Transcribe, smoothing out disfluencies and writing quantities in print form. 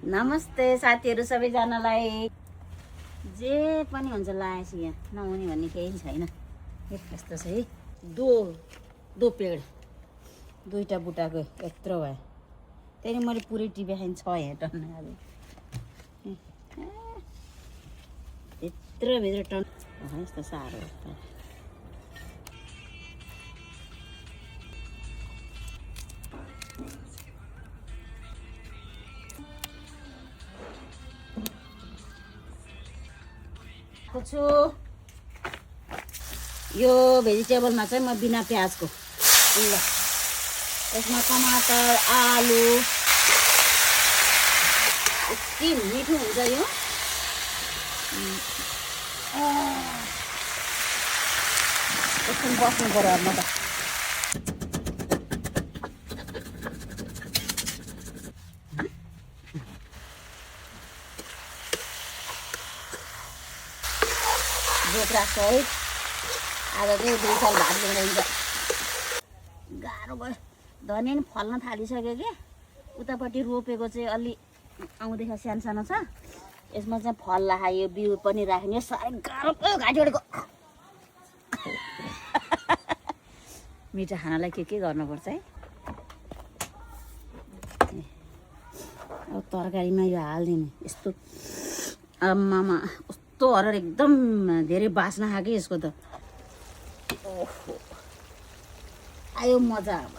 नमस्ते साथीहरू सबैजनालाई। जे पनि हुन्छ लाएछु यहाँ नहुने भन्ने केही छैन। यस्तो छ है दो पेड दुईटा बुट्टाको यत्रो भयो। त्यही मैले पुरै टिपेखाइन छ यहाँ टन्न अब यत्रो भित्र टन यस्तो साह्रो छु। यो भेजिटेबलमा चाहिँ म बिना प्याजको ल यसमा टमाटर आलु यति मिठो हुन्छ यो। एकछिन बस्नु पर्यो म त। बोक्रा सहित आज चाहिँ 2 साल भात बनाइन्छ। गाह्रो भयो। धनियाँ नि फल्न थालिसक्यो कि उतापट्टि रोपेको चाहिँ अलि आउँदैछ सानो छ। यसमा चाहिँ फल्ला यो बिउ पनि राख्ने साह्रै गाह्रो भयो। घाँटी बढेको मिठो खानालाई के गर्नुपर्छ है। अब तरकारीमा यो हालिदिने यस्तो आमामा कस्तो हरर एकदम धेरै बास्ना खायो कि यसको त। ओहो आयो मजा अब।